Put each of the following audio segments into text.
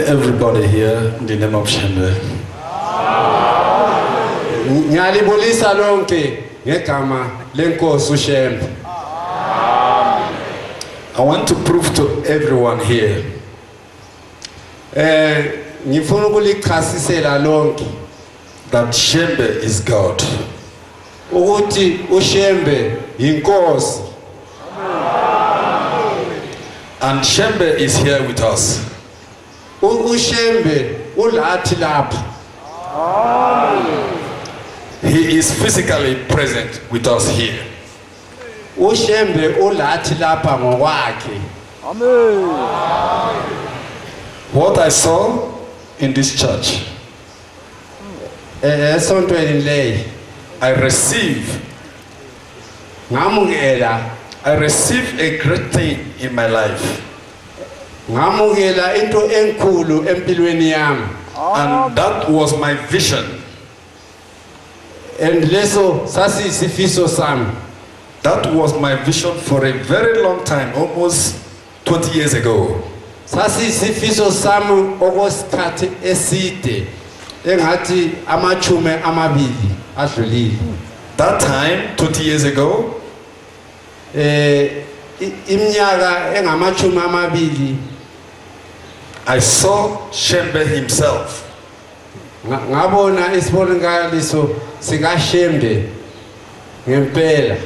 Everybody here in the name of Shembe. Ngiyalibulisa lonke ngegama lenkosi uShembe. I want to prove to everyone here Ngifuna ukulichasisela lonke that Shembe is God. Ukuthi uShembe yinkosi. And Shembe is here with us. UShembe ulathi lapha. He is physically present with us here. UShembe ulathi lapha ngokwakhe. Amen. What I saw in this church, Esontweni leyi I receive, ngamukela I receive a great thing in my life. Ngamukela into enkulu empilweni yami. And that was my vision. And leso sasiyisifiso sami. That was my vision for a very long time, almost 20 years ago. Sasiyisifiso sami okwesikhathi eside engathi 20 adlulile. That time, 20 years ago, Iminyaka engama-20, I saw Shembe himself. Ngabona isibonakaliso sikaShembe ngempela.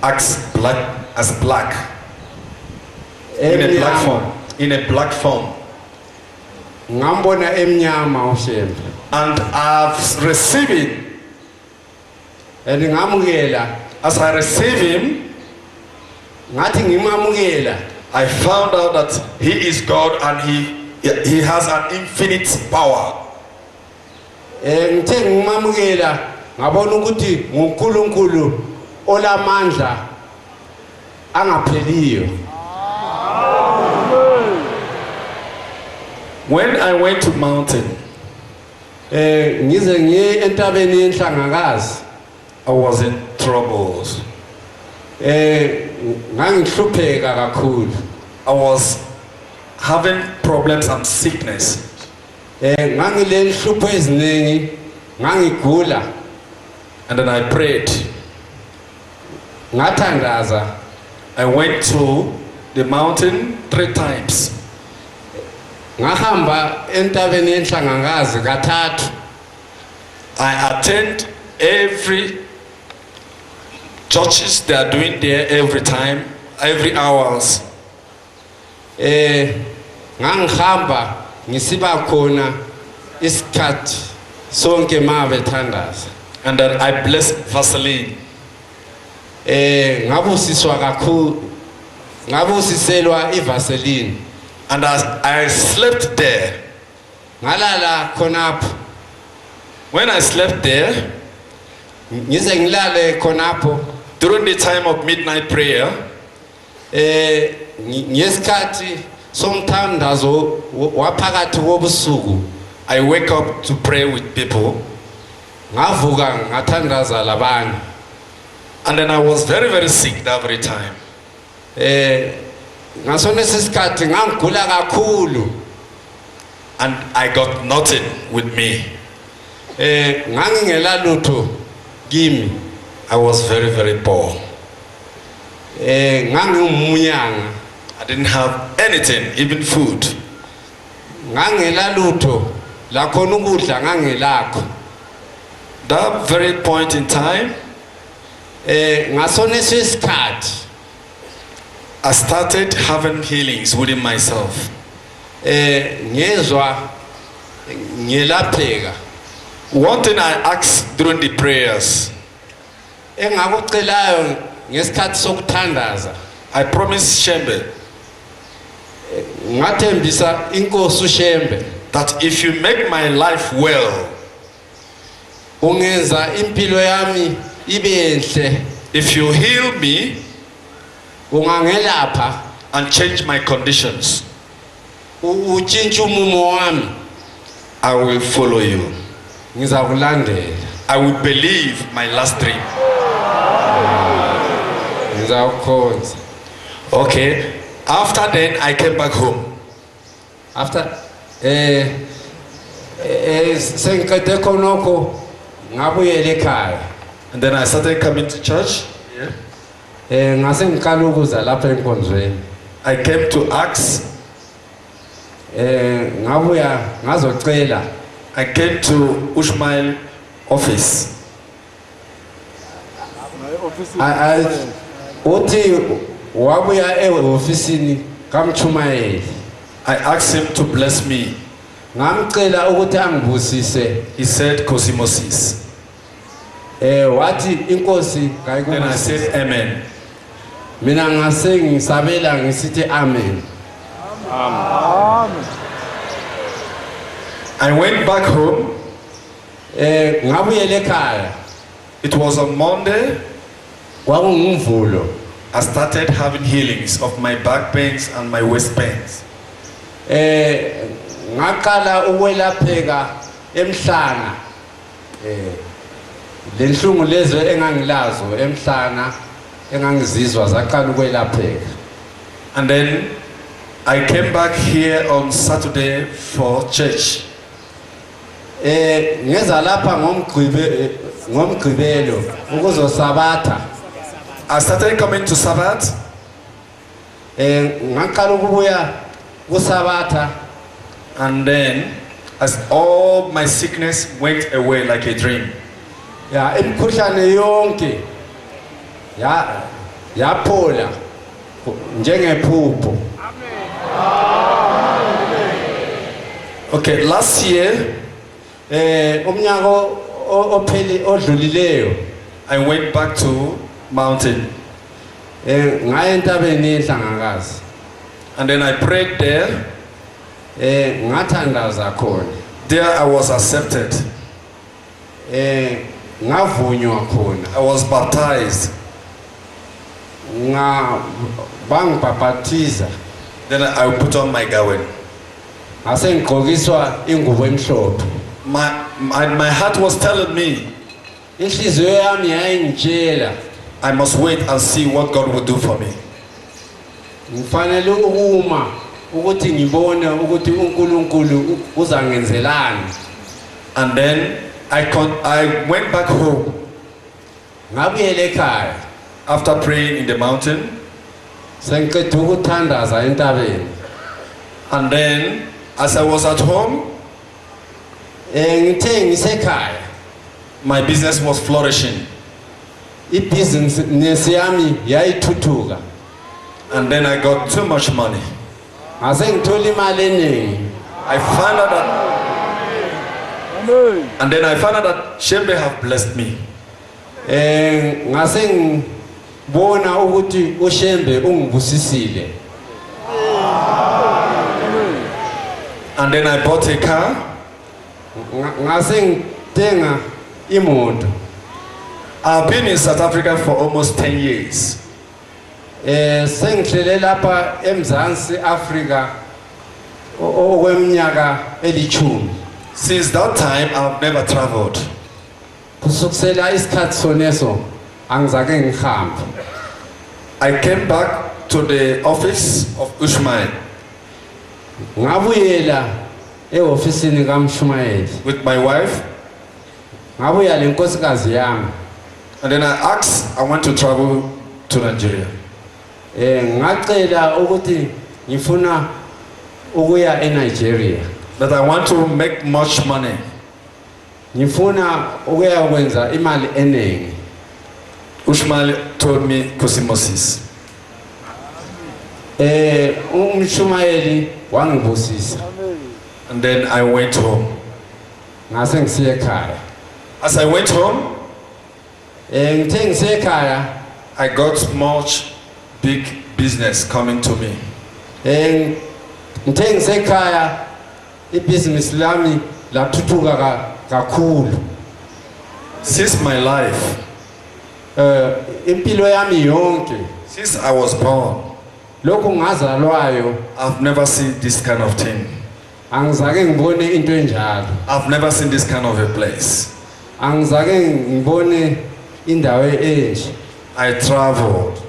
As black, as black, in a black Emnyama. Form, in a black form. Ngambona emnyama uShembe. And I've received him. And ngamukela. As I received him, Ngathi ngimamukela, I found out that he is God and he has an infinite power. Ngithe ngimamukela ngabona ukuthi nguNkulunkulu olamandla angapheliyo. When I went to mountain, Ngize ngiye entabeni yenhlangakazi, I was in troubles. Ngangihlupheka kakhulu. I was having problems and sickness. Ngangilenhlupho eziningi, ngangigula. And then I prayed. Ngathandaza. I went to the mountain 3 times. Ngahamba entabeni yenhlangakazi kathathu. I attend every churches they are doing there every time, every hours. Ngangihamba ngisiba khona isikhathi sonke ma bethandaza. And then I bless Vaseline. Ngabusiswa kakhulu, ngabusiselwa iVaseline. And as I slept there, Ngalala khonapho. When I slept there, Ngize ngilale khonapho, during the time of midnight prayer, ngesikhathi somthandazo waphakathi kobusuku, I wake up to pray with people. Ngavuka ngathandaza labanye. And then I was very, very sick that very time. Ngasona sikhathi ngangigula kakhulu. And I got nothing with me. Ngangingela lutho kimi. I was very, very poor. Ngangingumnyanga. I didn't have anything, even food. Ngangela lutho lakhona ukudla ngangelakho. That very point in time, Ngasona isikhathi, I started having healings within myself. Ngezwa ngelapheka. One thing I asked during the prayers, Engakucelayo ngesikhathi sokuthandaza, I promised Shembe ngathembisa inkosi uShembe that if you make my life well, ungenza impilo yami ibe enhle, if you heal me ungangelapha and change my conditions, utshintshe umumo wami, I will follow you. Ngizakulandela. I will believe my last dream. Ngizakukhonza. Okay. After then, I came back home. After Sengiqede khonokho ngabuyela ekhaya. And then I started coming to church. Ngase ngiqala ukuza lapha enkonzweni. I came to ask. Ngabuya ngazocela. I came to Ushmael office. Uthi wabuya ehofisini kaMchumayeli. I asked him to bless me. Ngamcela ukuthi angibusise. He said, Kosimosis. Wathi inkosi Then I kayikubusise. said, Amen. Mina ngase ngisabela ngisithi amen. I went back home. Ngabuyela ekhaya. It was on Monday. Kwakungumvulo. I started having healings of my back pains and my waist pains. Ngaqala ukwelapheka emhlana. Lenhlungu lezo engangilazo emhlana engangizizwa zaqala ukwelapheka. And then I came back here on Saturday for church. Ngeza lapha ngomgqibelo ukuzosabatha. I started coming to Sabbath. Ngaqala ukubuya kusabatha. And then as all my sickness went away like a dream. Ya, imikhuhlane yonke yaphola njengephupho. Okay, last year Umnyaka opheli odlulileyo I went back to mountain. Ngaya entabeni yeNhlangakazi. And then I prayed there. Ngathandaza khona. There I was accepted. Ngavunywa khona. I was baptized. Bangibhaphathiza. Then I put on my gown. Ngase ngigqokiswa ingubo emhlophe. My heart was telling me Inhliziyo yami yayingitshela I must wait and see what God will do for me. Ngifanele ukuma ukuthi ngibone ukuthi uNkulunkulu uzangenzelani. And then I went back home. Ngabuyela ekhaya. After praying in the mountain. Sengiqeda ukuthandaza entabeni. And then as I was at home, ngithe ngisekhaya, my business was flourishing. Ibhizinisi yami yayithuthuka. And then I got too much money. Ngase ngithola imali eningi. I found out that, and then I found out that Shembe have blessed me. Ngase ngibona ukuthi uShembe ungibusisile. And then I bought a car. Ngase ngithenga imoto. I've been in South Africa for almost 10 years. Sengihlele lapha eMzansi Afrika okweminyaka elishumi. Since that time I've never traveled. Kusukisela isikhathi soneso angizake ngihambe. I came back to the office of Ushmael. Ngabuyela ehofisini kaMshumayeli. With my wife. Ngabuya lenkosikazi yami. And then I asked, I want to travel to Nigeria. Ngacela ukuthi ngifuna ukuya eNigeria. That I want to make much money. Ngifuna ukuya kwenza imali eningi. Ushmael told me Kosimosis. UMshumayeli wangibusisa. And then I went home. Ngase ngisiye ekhaya. As I went home, Ngithe ngisiye ekhaya, I got much big business coming to me. Ngithe ngisekhaya ibhizinisi lami lathuthuka kakhulu. Since my life, Impilo yami yonke, since I was born, lokhu ngazalwayo, I've never seen this kind of thing. Angizake ngibone into enjalo. I've never seen this kind of a place. Angizake ngibone indawo enje. I traveled.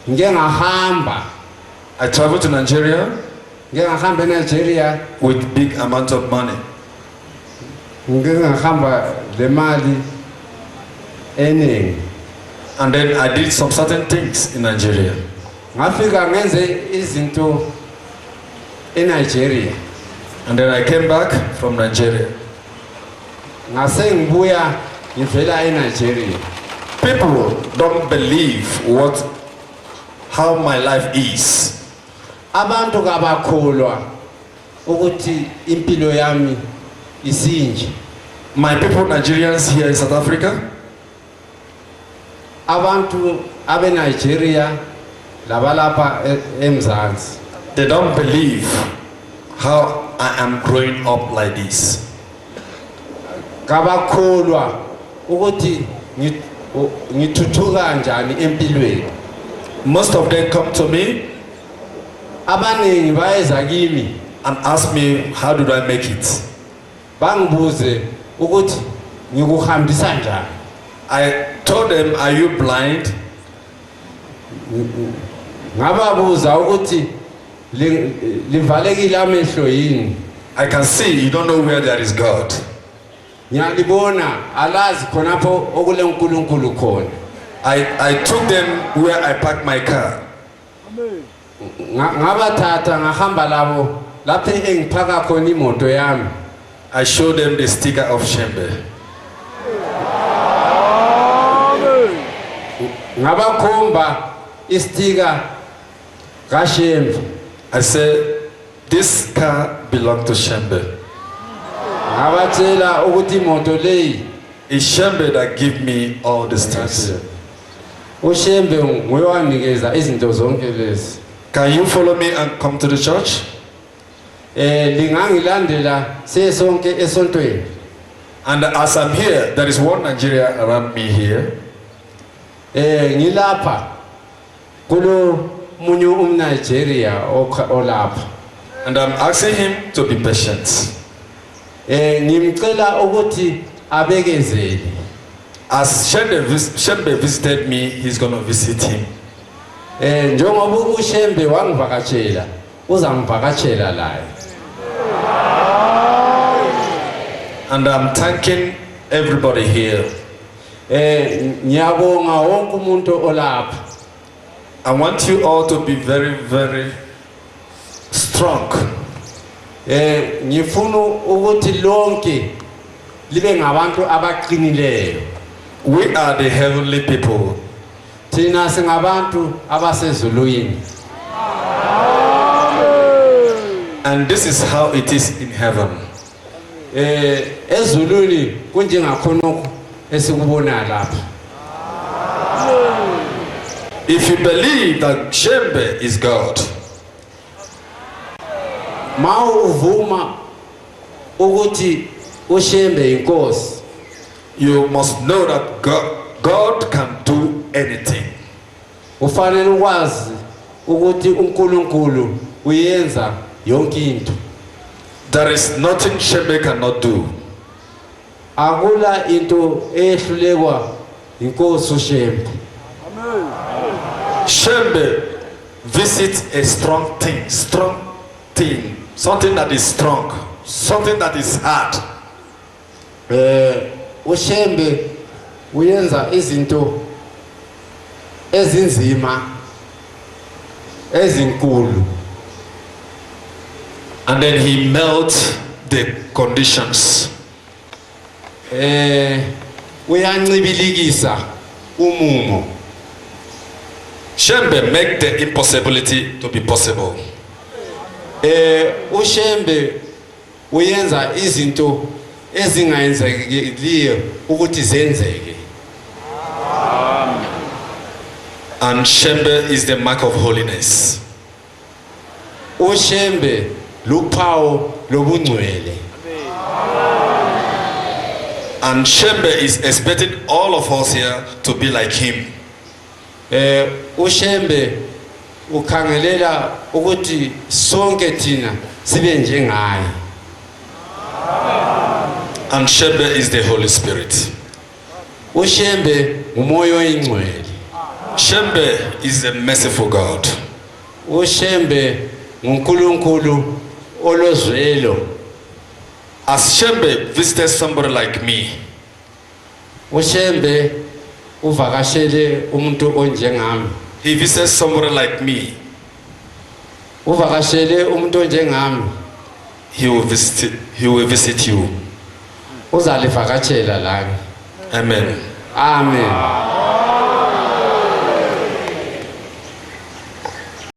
Ngike ngahamba. I traveled to Nigeria. Ngike ngahamba eNigeria with big amount of money. Ngike ngahamba le mali eningi. And then I did some certain things in Nigeria. Ngafika ngenze izinto eNigeria. And then I came back from Nigeria. Ngase ngibuya ngivela eNigeria. People don't believe what how my life is. Abantu kabakholwa ukuthi impilo yami isinje. My people, Nigerians here in South Africa, Abantu abeNigeria labalapha eMzansi they don't believe how I am growing up like this. Kabakholwa ukuthi ngithuthuka kanjani empilweni. Most of them come to me Abaningi bayeza kimi and ask me, how did I make it? Bangibuze ukuthi ngikuhambisa njani. I told them, are you blind? Ngababuza ukuthi livalekile amehlo yini. I can see you don't know where there is God. Ngiyalibona alazi khonapho okuleNkulunkulu khona. I took them where I parked my car. Ngabathatha ngahamba labo lapho engiphaka khona imoto yami. I showed them the sticker of Shembe. Ngabakhomba istika kaShembe. I said, this car belongs to Shembe. Ngabatshela ukuthi imoto leyi It's Shembe that give me all these things. uShembe nguye owanikeza izinto zonke lezi. Can you follow me and come to the church? Lingangilandela siye sonke esontweni. And as I'm here, there is one Nigeria around me here. Ngilapha kulo munye umNigeria olapha. And I'm asking him to be patient. Ngimcela ukuthi abekezele. As Shembe visited me, he's going to visit him. Njengoba uShembe wangivakashela, uzangivakashela laye. And I'm thanking everybody here. Ngiyabonga wonke umuntu olapha. I want you all to be very, very strong. Ngifuna ukuthi lonke libe ngabantu abaqinileyo. We are the heavenly people. Thina singabantu abasezulwini. And this is how it is in heaven. Ezulwini kunjengakhonokho esikubona lapha. If you believe that Shembe is God, ma uvuma ukuthi uShembe inkosi, you must know that God can do anything. Ufanele ukwazi ukuthi uNkulunkulu uyenza yonke into. There is nothing Shembe cannot do. Akula into ehlulekwa inkosi uShembe. Shembe visits a strong thing, strong thing, something that is strong, something that is hard. uShembe uyenza izinto ezinzima ezinkulu. And then he melts the conditions. Uyancibilikisa umumo. Shembe make the impossibility to be possible. uShembe uyenza izinto ezingayenzekiyo ukuthi zenzeke. And Shembe is the mark of holiness. uShembe luphawu lobungcwele. And Shembe is expecting all of us here to be like him. uShembe ukhangelela ukuthi sonke thina sibe njengaye. And Shembe is the Holy Spirit. uShembe ngumoya oyingcwele. Shembe is a merciful God. uShembe nguNkulunkulu olozwelo. As Shembe visited somebody like me, uShembe uvakashele umuntu onjengami. He visited somebody like me. Uvakashele umuntu onjengami. He will visit you. Uzalivakatshela lami. Amen. Amen.